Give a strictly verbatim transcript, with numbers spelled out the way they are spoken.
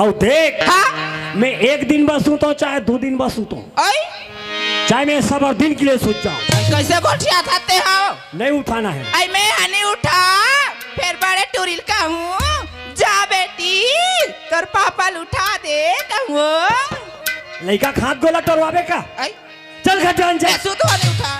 अउ देख, हाँ? मैं एक दिन बर सुतों, चाहे दू दिन बर सुतों, ओए, चाहे मैं सबर दिन के लिए सुत जाऊं, कैसे गोठियाथस ते हो? नहीं उठाना है। आई मैं हनी उठा, फिर बड़े टूरी ल कहूँ, जा बेटी, तोर पापा ल उठा दे कहूँ। लइका खात गोला टोरवाबे का? आई, चल घर जान जा। मैं सुत हनी उठा।